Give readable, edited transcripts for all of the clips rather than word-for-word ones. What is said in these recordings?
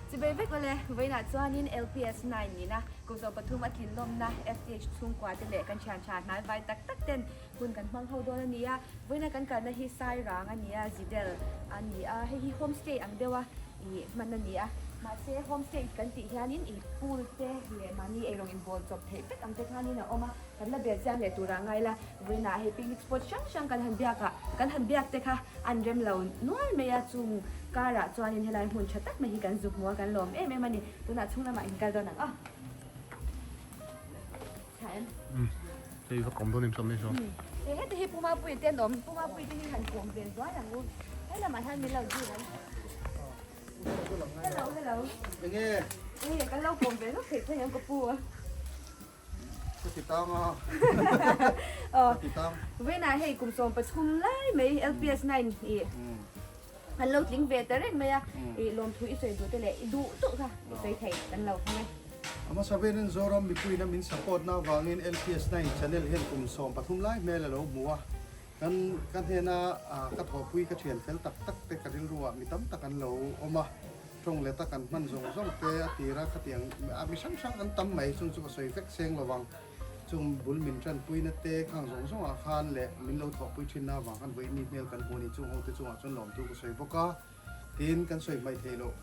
Chibai vek awle, vawiinah chuanin LPS 9 nina kum 13 a tlin lawmna FTH chhungkua te leh kan thian tha hnai vai tak tak ten hun kan hmang ho dawn a ni a. Vawiina kan kalna hi Sairang a ni a, Zidel a ni a, hei hi homestay ang deuha ih hman a ni a. Mahse homestay kan tih hianin ih pool te leh mahni eirawng inbawl chawp theih vek ang te khanin a awm a, kan la bel chiang leh turah ngai la. Vawiinah hei picnic spot hrang hrang kan han biak a, kan han biak te kha an rem lo nual mai a, chung karah chuanin helai hmun tha tak mai hi kan zuk hmu a, kan lawm em em a ni. Tunah chhung lamah in kal dawn ang aw. Tha em? Umm hei va kawm dawn em sawm mai saw. He heti hi Puma Pui te an awm, Puma Pui te hi han kawm ve zuai ang u. He lamah hian min lo dil ang. Hello hello. Enge? Enge kan lo kawm ve lawk theih thei ang ka pu a. Ka ti tang a. Aw. Ka ti tang. Vawiinah hei kum 13 lai mai LPS 9 i an lo tling ve ta reng mai a. I lawmthu i sawi duh te leh i duh duh kha i sawi thei kan lo hmang e. A hmasa venin Zoram mipuiin a min support na avangin LPS 9 channel hian kum 13 lai hmel a lo hmu a. Kan ka hnena ka thawhpui ka thian fel tak tak te ka rilruah mi tam tak an lo awm a. Tawng leta kan hman zawng zawng te a tir a, khatiang a mi hrang hrang an tam mai, chung chu ka sawi vek seng lo vang. Chung bul min tanpuina te khang zawng zawngah khan leh min lo thawhpui thinna avang khan vawiin hmel kan hmu a ni. Chung hote chungah chuan lawmtu ka sawi bawk a, tin kan sawi hmaih theih loh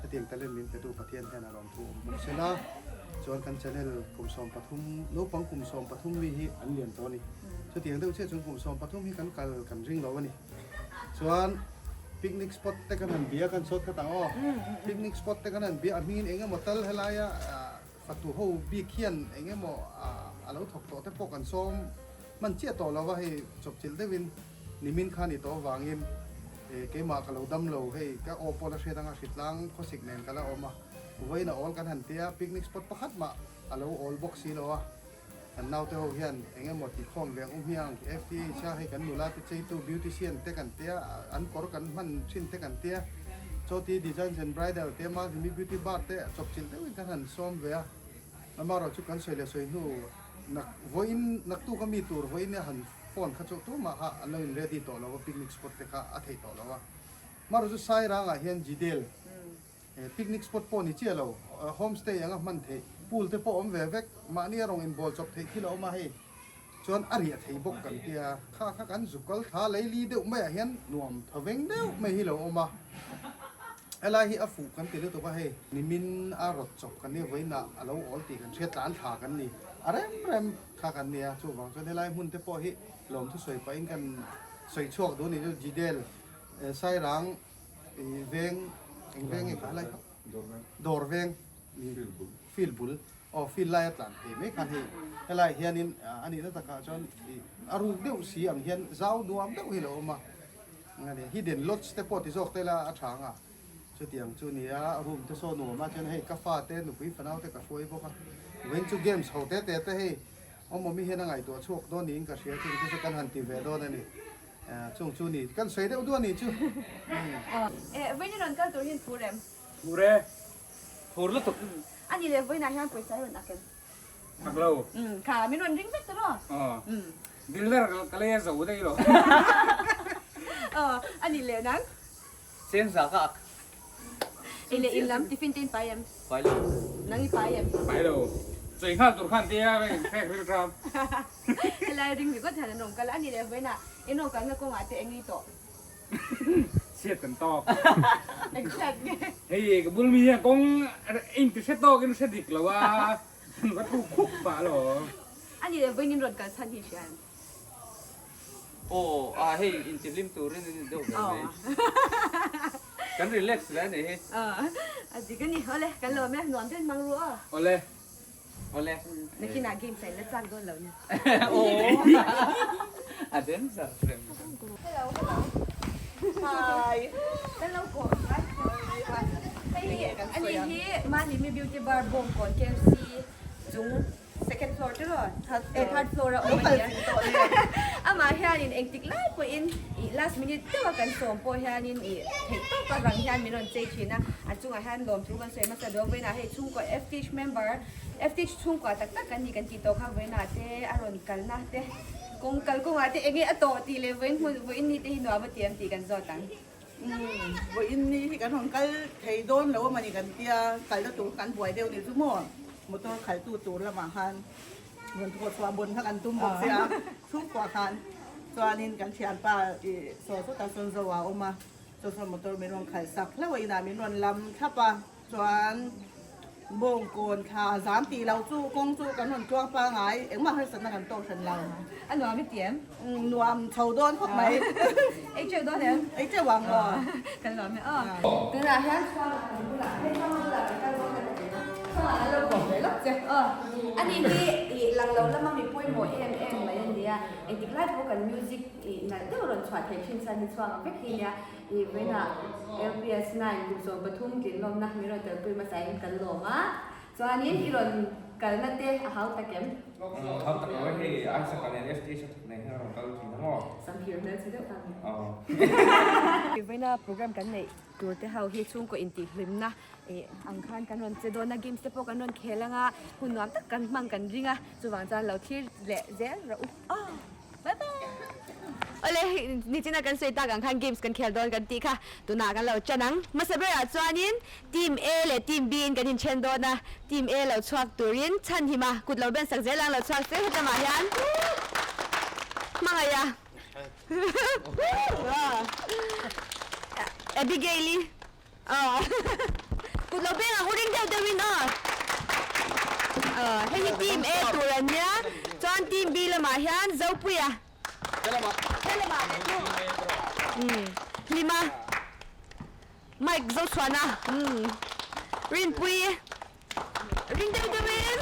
hetiang talent min petu Pathian hian a lawmthu awm bawk sela. Chuan kan channel kum 13, naupang kum 13 mi hi an lian tawh a ni. Chutiang deuh chiah chuan kum 13 hi kan kal kan ring lo a ni. Chuan picnic spot te kan han bia kan chhuat khat ang aw. Picnic spot te kan han bia a hmingin eng emaw tal helaia fatu ho bik hian eng emaw a lo thawk tawh te pawh kan sawm hman chiah tawh lo va hei chawpchilh deuhin nimin kha ni tawh avangin keimah ka lo dam lo hei ka aw pawh la hriat anga hritlang khawsik nen ka la awm a vawiin a awl kan han tia picnic spot pakhat mah a lo awl bawk si lo a. Kan naute ho hian eng emaw ti khawm ve ang u hmiang FTH a hei kan nula te cheitu beautician te kan tia an kawr kan hman thin te kan tia chawti designs and bridal te Malhimi beauty bar te chawpchilh deuhin kan han sawm ve a amaherawh chu kan sawi leh sawi hnu nak vawiin naktuk a mi tur vawiin a han phone kha chu tumah kha an lo in ready tawh lo a picnic spot te kha a theih tawh lo a amaherawh chu Sairangah hian Jidel Picnic spot pawh ni chiah lo, homestay anga hman theih, pool te pawh awm ve vek, mahni a rawng inbawl chawp theih thil a awm a hei chuan a riah thei bawk kan tia, kha kha kan zuk kal thla leili deuh maiah hian nuam tha veng deuh mai hi lo awm a, helai hi a fuh kan ti lutuk a hei nimin a rawt chawp kan nia vawiinah a lo awl tih kan hria tlan thla kan ni a rem rem kha kan nia chuvang chuan helai hmun te pawh hi lawmthu sawi pahin kan sawi chhuak duh a ni chu Jidel Sairang I veng eng veng nge kha lai kha dawr veng field bul aw field lai a tlan thei mai khan hei helai hianin a nihna takah chuan ih a ruk deuh si ang hian zau nuam deuh hi a lo awm a engani hidden lodge te pawh ti zawk te la a tha ang a chutiang chu nia room te saw nuam a chuan hei ka fa te nupui fanau te ka hruai bawk a vawiin chu games ho te te te hei awmawmi hian a ngaihtuah chhuak dawn niin ka hria chung te chu kan han ti ve dawn a ni. Chung chu ni kan sawi deuh duh a ni chu. Eh vawiin i rawn kal tur hian phur em? Phur e, phur lutuk. A ni leh vawiinah hian pawisa i rawn ak em? Ak lo. Kha min rawn ring vek ta rawh. Aw, Dilner ka lei a zo daih lo. Aw, a ni leh nang. Cheng za ka ak. Ei leh in lam tiffin te in pai em? Pai lo. Nang i pai em? Pai lo. Chawih nghal tur khan tia ka in hrek ril ram. Helai ring ringawt hian an rawn kal a, ani leh vawiinah in rawn kalna kawngah te eng i tawh? Chhiat kan tawk. Eng chhiat nge? Hei ka bul mi hian kawng in ti hre tawk in hre dik lo a, ka thu khup pah alawm. Ani leh vawiin in rawn kal chhan hi hria em? Aw a hei intihlim turin in deuh ve mai. Kan relax hle a nih hi. A dik a ni. Awle, kan lawm e. Nuam deuhin hmang ru aw. Awle. Awle. Nakinah games a in la chak dawn lo nia. Aw. A den zar reng. Hello, hello. Hi. Kan lo kawh ngai. Hei ani hi Mahlimi Beauty Bar Bawngkawn KFC chung Second floor te raw? Eh third floor a awm a nia. Amah hianin engtik lai pawhin ih last minute deuha kan sawm pawh hianin ih theih tawp a rang hian min rawn chei thin a. A chungah hian lawmthu kan sawi hmasa duh a. Vawiinah hei chhungkaw FTH member FTH chhungkua tak tak kan ni kan tih tawh kha vawiinah te a rawn kalna te kawng kal kawngah te enge a tawh tih leh vawiin hmun vawiin ni te hi nuam a ti em tih kan zawt ang. Vawiin ni hi kan rawn kal thei dawn lo a mawni kan tia, kalna tur kha kan buai deuh ni chu maw? Motor khalhtu tur lamah khan rawn thawh chhuah bawn kha kan tum bawk sia, chhungkuah khan chuanin kan thianpa ih saw sawtah sawn zo a awm a, chu chuan motor min rawn khalh sak hlauh a, inah min rawn lam thlap a. Chuan bawngkawn thla zam tih loh chu kawng chu kan rawn tluang pangai, engmah harsatna kan tawk hran lo. A nuam i ti em? Nuam chho dawn khawp mai. Ei teuh dawn em? Ei teuh ang aw. Kan nuam e aw. Tunah hian chhuang kan bulah hei chhuang bulah kan kal dawn a ka ti a, chhuangah an lo kawm ve lawk che aw. Ani hi ih lang lo lama mi pawimawh em em mai a nia, engtik lai pawh kan music ih nalh deuh rawn chhuah theih thin chuan hi chhuang ang vek hi nia. I vawiinah LPS 9 kum 13 tlinlawmna min rawn telpui hmasain kan lawm a, chuanin i rawn kalna te a hau tak em? Hau tak lo e, hei Isaac-a nen STH a thawk nen hian a rawn kal thin a maw? Samphir hmel chhe deuh ta mi. I vawiina program kan neih tur te ho hi chhungkaw intihhlimna ang khan kan rawn che dawn a, games te pawh kan rawn khel ang a, hun nuam tak kan hmang kan ring a, chuvang chuan lo thlir leh zel rawh u. Bye bye. Awle nichina kan sawi tak ang khan games kan khel dawn kan tih kha tunah kan lo chan ang. Hmasa berah chuanin team A leh team B in kan inthen dawn a, team A lo chhuak turin chhan him a, kut lo ben sak zel ang lo chhuak se hetamah hian hmangaih a. Abigail-i Kut lo beng ang u ring deuh deuhin aw. Hei hi team A tur an nia chuan team B lamah hian Zopuia Hlima Mike Zochhuana Rinpuii Ring deuh deuhin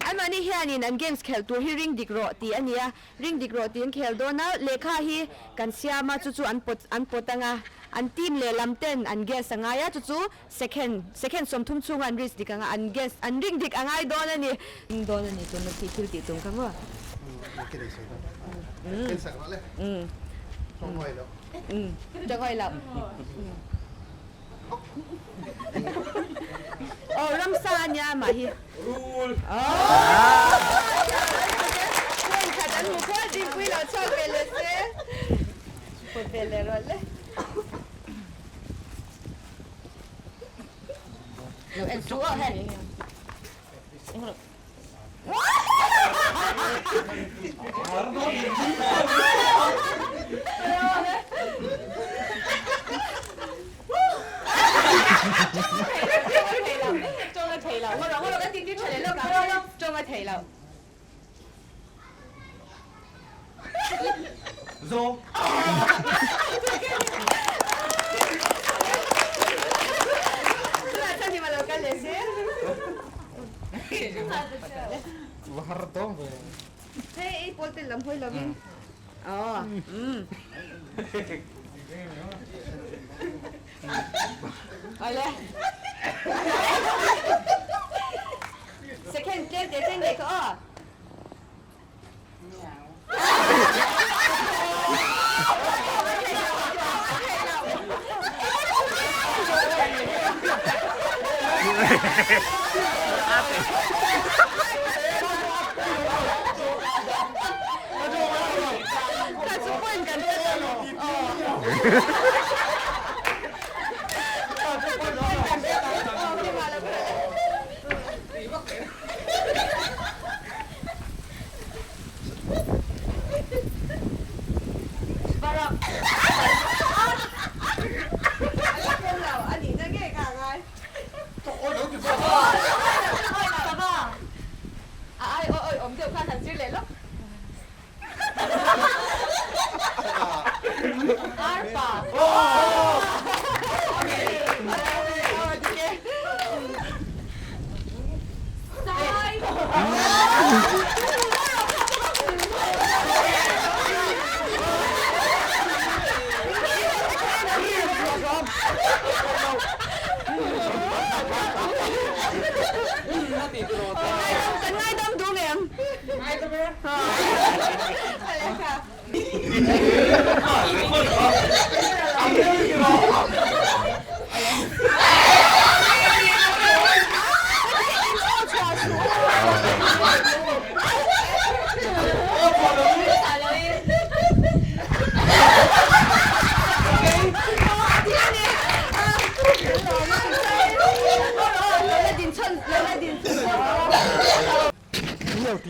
Anmahni hianin an games khelh tur hi ring dik rawh tih a ni a, ring dik rawh tiin khel dawn a, lehkha hi kan siam a, chu chu an pawt an pawt ang a, an team lehlam ten an guess a ngai a, chu chu second second 30 chhunga an risk dik ang a, an guess an ring dik a ngai dawn a ni. Ring dawn a ni tuna khi thil tih tum kha maw? Tawngawih loh. Aw ramsa a nia mah hi. Rul. Phone khat an hmu khaw Dinpui lo chhuak ve leh se. Pawt ve leh rawh le. Lo en suh aw hei. Zawng. Second tlem te chen ngei kha aw. Kan ngaidam duh ngem? Ngaidam e.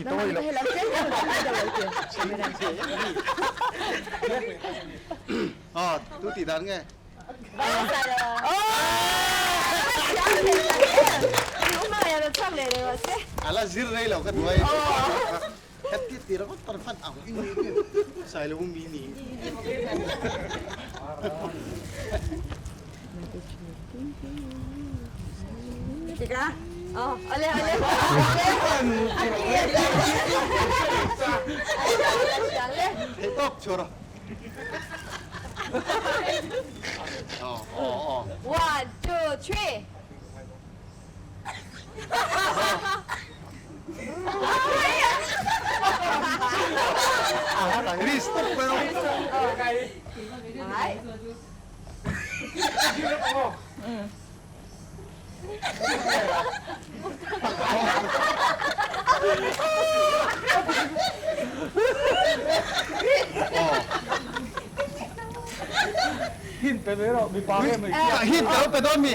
Nangmah hi helam tlem tlem lo ti deuh lo ti. Aw, tu tih dan nge? A la zir rei lo ka duai. Heti ti ringawt pawn fan ang i ni ti Sailo mi ni. Thei tawk chhuar a. One, two, three. Hint pe mai rawh mipa nge mai. Hint ka lo pe dawn mi.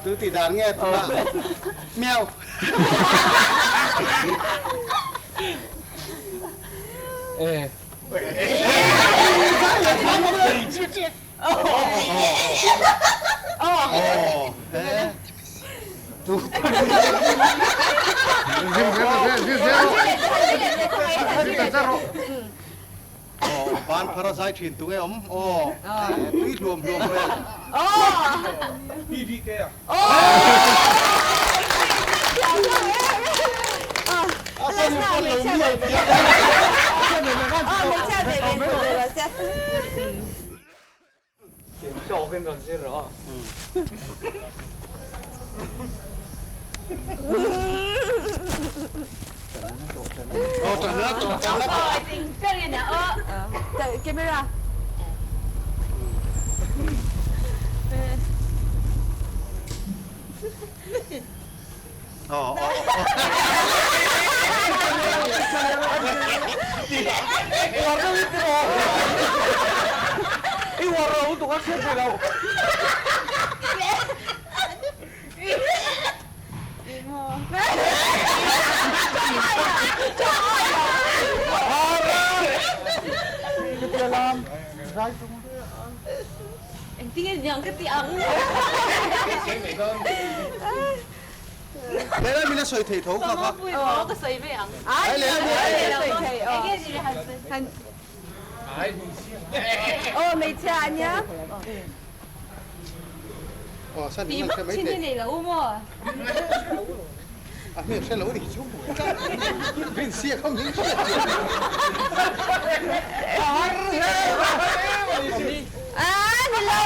Tu tih dan nge tunah miau. Ban phar a zai thin tunge awm aw tui hluam hluam hmel. PBK a. Camera. I uar lo lutuk a hriat ve lo. Engtinge niang ka ti ang. Lehlam in a sawi thei tho kha kha. Ka sawi ve ang. Ai lehlam in a sawi thei. Enge ni han han. Aw hmeichhia a nia. Aw san in an hre mai thei. Nei lo u maw. A hmel hre lo ni chu. Rin sia kha min hriat chian. A ni lo.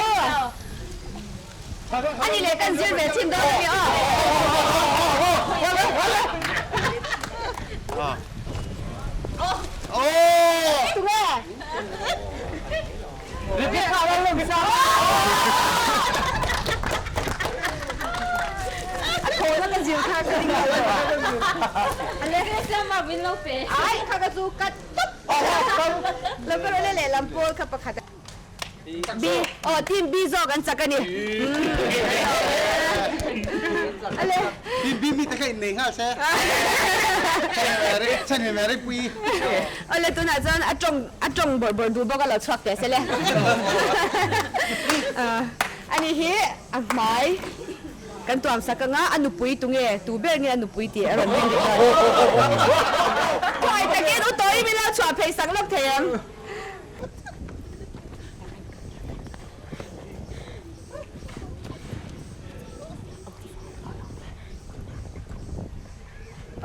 A ni leh kan zir ve thin dawn a ni aw. Tunge? A thaw na ka zir kha ka ring lo. Ai kha ka chu cut tawp. Lo ka rawn lehlam pawl kha pakhat. B aw team B zawk an chak a ni. Ale. Team B mi te kha innei nghal se. Chhan hi Mary pui. Ale tunah chuan a tawng a tawng bawrh bawrh duh bawk a lo chhuak teh se le. Ani hi a hmai kan tuam sak anga a nupui tunge tu ber nge a nupui tih a rawn ring leh dawn. Thuai takin u Tawi min lo chhuah phei sak lawk thei ang.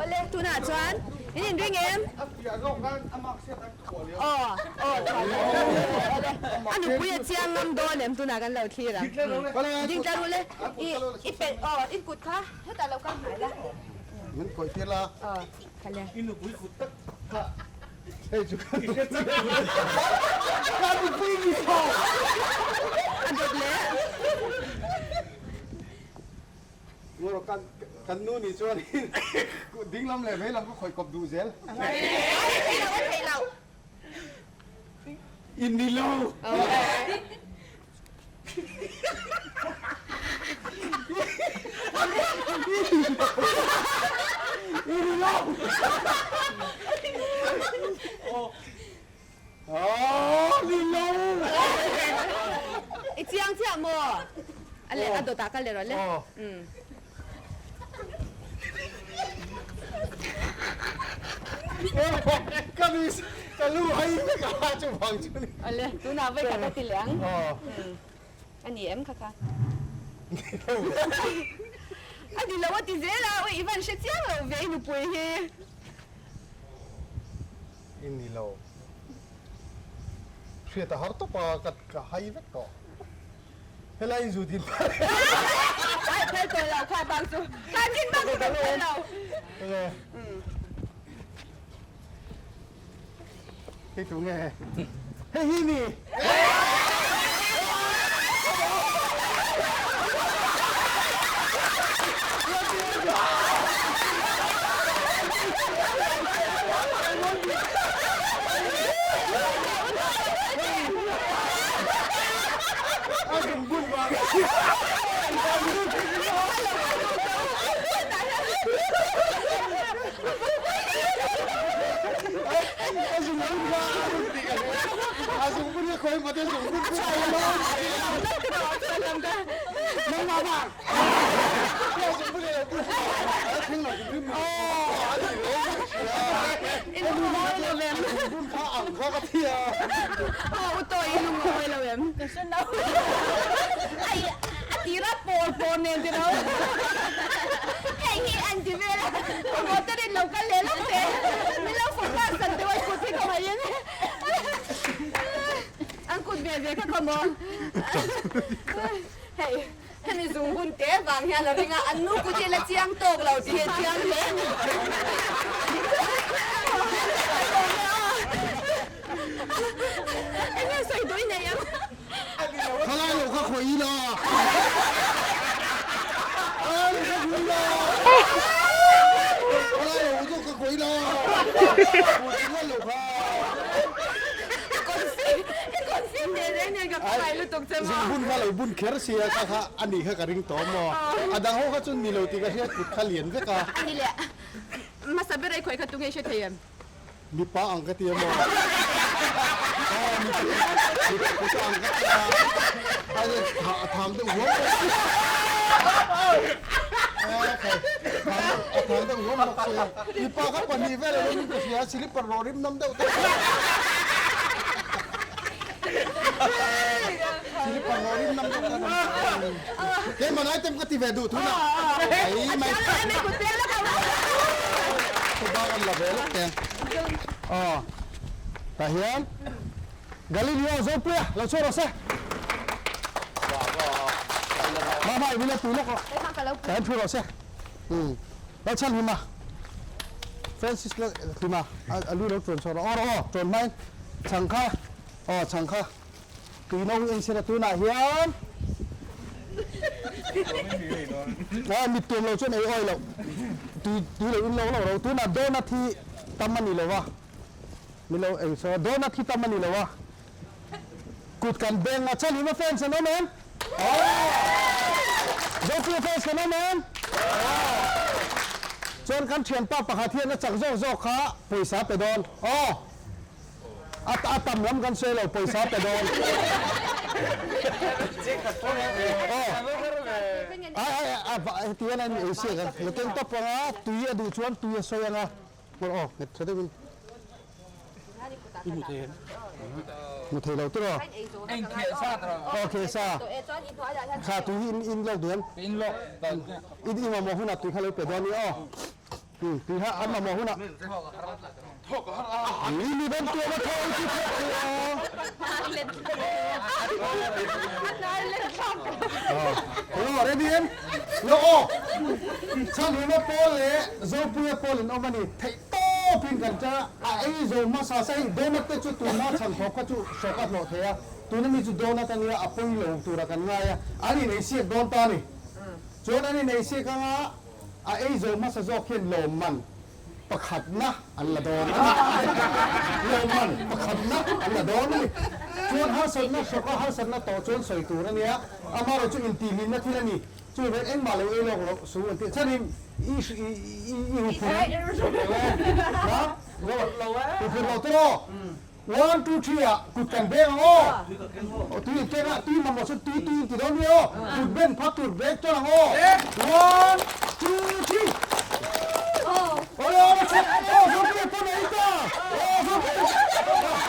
Awle tunah chuan in In ring em? Aw, aw, a nupui a chiang ngam dawn em tunah kan lo thlir ang. Ding tla ru le, i i pelh aw i kut kha hetah lo kal hnai la. Min kawih tir la. Aw, kha le. I nupui kut tak kha hei chu ka nupui ka nupui ni tho. A dawt le. Ngawr kan kan nu nih chuan ding lam leh vei lam ka khawih kawp duh zel. Thei lo a thei lo. In ni lo. In ni lo. Aww ni lo. I chiang chiah maw? A le a dawtah ka le rawh le. Umm. Ka ni ka lu hai vek a chuvang chu ni. Awle tunah vawi khat a ti leh ang. A ni em kha kha. A ni lo a ti zel a, ui i van hre chiang lo ve i nupui hi. I ni lo. Hriat a har tawp a, ka ka hai vek tawh. Helai in zu din phal. Ai phal tawh lo kha bang chu. Kha chin bang chu kan phal lo. Hei tu nge? Hei hi ni. Hemi zungbun te vang hian a ring a, an nu kut hi la chiang tawk lo tih hi a chiang hle a ni. Eng nge sawi duh i nei ang? Thalai lo kha khawih ila. Thalai lo kha khawih ila. Thalai lo zawk kha khawih ila. Thalai lo kha. Zungbun kha lo bun kher sia kha kha a nih kha ka ring tawh maw? A dang ho kha chu ni lo tih ka hriat kut kha lian vek a. A ni leh hmasa ber ei khawi kha tunge hre thei em? Mipa ang ka ti a maw? Aw mipa kut ang ka ti a, a tham deuh huam bawk si. A tham deuh huam bawk si. Mipa kha pahnih vel a lo in ka hria, slipper rawh rim nam deuh tawh. Slipper rawh rim nam deuh tawh. Keimah item ka ti ve duh thun a. Ai mai. Thuba kan la ve lawk teng. Aw. Tah hian Galileo Zopuia lo chhuak rawh se. Mah mah i vil a tui lawk rawh. Tah hian thu rawh se. Lo chhan hlim a. Francis la hlim a. A lu lo ṭuan chhuak rawh. Aw rawh aw ṭuan hmain chhang kha. Aw chhang kha. Tui no hi engchhera tunah hian a mit tuam lo chuan ei awi loh. Tui tui lo in lo lo ro. Tunah donut hi tam a ni lo va. Ni lo eng saw donut hi tam a ni lo a. Kut kan beng a chhan hi ma fans an awm em? Zofia fans kan awm em? Chuan kan thianpa pakhat hian a chak zawk zawk kha pawisa pe dawn. Aw. A a tam lam kan sawi lo pawisa pe dawn. Ai ai a heti hian a in ei siak ang. La keng tawp ang a, tui a duh chuan tui a sawi ang a. Hmawlh aw nghet tha deuhin. Hmu thei lo tiraw? Aw kheh sa. Kha tui hi in in lawk duh em? In in mamawh hunah tui kha lo pe dawn a ni aw. Tui kha an mamawh hunah. Ni mi dawn tuam a thaw chu thawk thei a. Hello ready em? Lo aw. Chhanhima pawl leh Zopuia pawl in awm a ni. Theih tawpin kan ṭan a, a ei zo hmasa sa hei donut te chu tuna chhan thawk kha chu hrawk a hlawh thei a, tuna mi chu donut a nia a pawi lo tura kan ngai a, an inei siak dawn ta a ni. Chuan an inei siak anga a ei zo hmasa zawk hian lawmman pakhatna an la dawn a ni. Lawmman pakhatna an la dawn a ni. Chuan harsatna hrawka harsatna tawh chuan sawi tur a nia, amaherawhchu intihhlimna thil a ni. Chu vel engmah lo ei lawk loh su an tih chhan in i i huphurh na huphurh loh te aw one two three ah kut kan beng ang aw tui in keng a tui mamawh chu tui tui in ti dawn mi aw kut ben phak tur bek chuan ang aw one two three awle awle chhe aw zopuia pawn a ei ta aw zopuia awle awle.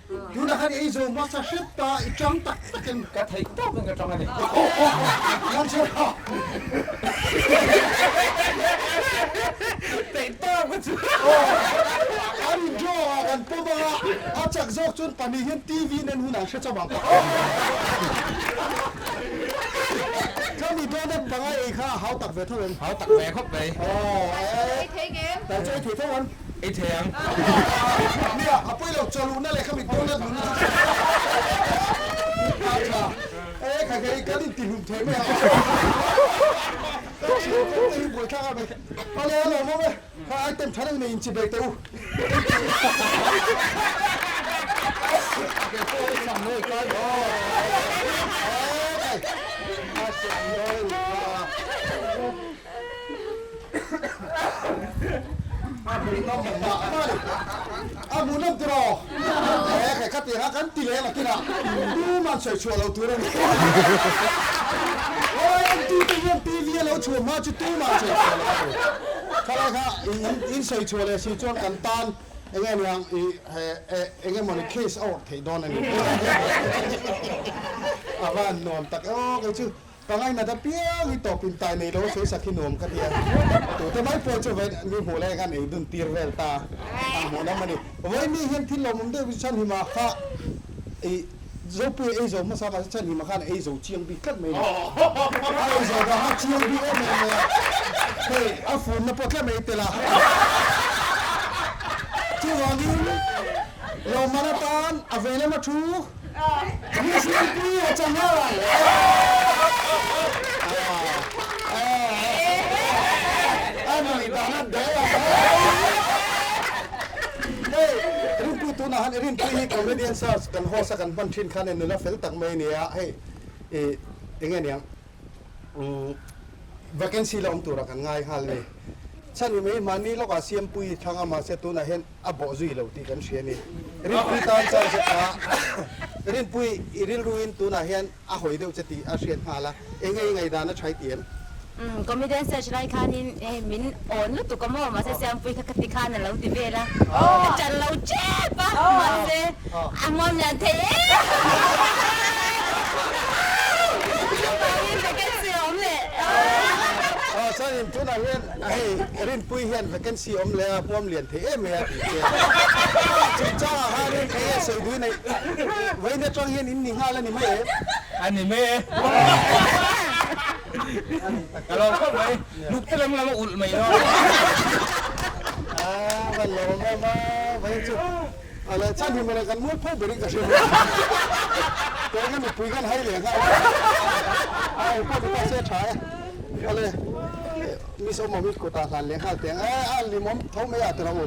Tunah khan i ei zo hmasa hrep ta, i tang tak takin. Ka theih tawkin ka tang a ni. Kan chhe tha. Theih tawk ka chu. Kan in draw ah kan pawm anga, a chak zawk chuan pahnih hian TV nen hun an hre chauh ang. Ka mi donut panga ei kha a hau tak ve tho em? Hau tak ve khawp mai. Aw, Ei thei ngem? Kan chu ei thei tho ang. Ei thei ang. Nia, a pawi lo, chawlhna leh kha mi donut hun chu a tha. E kha kei kan intihlum thei mai ang. Ka thian te hi buaithlak a mai. Awle a lawm awm e, kha item tha deuh nei inchi bei teh u. A hmuhnawm tur aw. He kha kha tiang a kan ti leh lakin a tuman sawi chhuah lo tur a ni. Awi an tu te hian TV a lo chhuah hma chu tuman sawi chhuah lo tur. Khalai kha in sawi chhuah leh si chuan kan tan enge niang i he enge mawni case a awrh theih dawn a ni. A van nuam tak e aw kei chu. Ka ngainat apiang hi tawp in tai nei lo sawi sak hi nuam ka ti a, tute mai pawh chu vawi mi hmuh lai khan ei dun tir vel ta ang hmuh lam a ni. Vawi mi hian thil lawmawm deuh chu chhan hima kha ei Zopui ei zo hmasa mahse chhan hima khan ei zo chiang bik tlat mai a ni. A ei zo vang a chiang bik em em mai a, hei a funna pawh tlem ei tel a. Chuvangin lawmman atan a vei lama thu Mihringpui a chang a. A nuih dan a daih a. Hei Rinpui tunah han Rinpui hi comedian search kan host a kan hman thin khan e nula fel tak mai a nia hei i enge niang vacancy la awm tura kan ngai nghal a ni. Chhan i mai mahni lawkah Siampui thlang a mahse tunah hian a bawh zui lo tih kan hria a ni. Rinpui tan chuan che kha Rinpui i rilruin tunah hian a hawi deuh che tih a hriat nghal a, eng nge i ngaihdan a tha i ti em? Umm comedian search lai khanin hei min awn lutuk a maw mahse Siampui kha ka ti khan a lo ti vel a, ka chan lo tep a mahse a hmuam lian thei em chuvangin vacancy a awm leh. Aw chuanin tunah hian Hei Rinpui hian vacancy awm leh a huam lian thei em mai a tih che. Chungchangah khanin eng nge sawi duh neih vawiin atang hian in ni nghal a ni mai em? A ni mai e. Ka lo khawp mai. Luk te lam lam a ulh mai lo. A va lawm em a vawiin chu. A leh chan hi mawle kan mual pho berin ka hria mai. Kei ka mipui kan hai leh nghal. A engpawh ni ta se a tha e. Awle, Miss Awmawmi kutah hlan leh nghal teh ang e, a limawm tho mai ah tira u.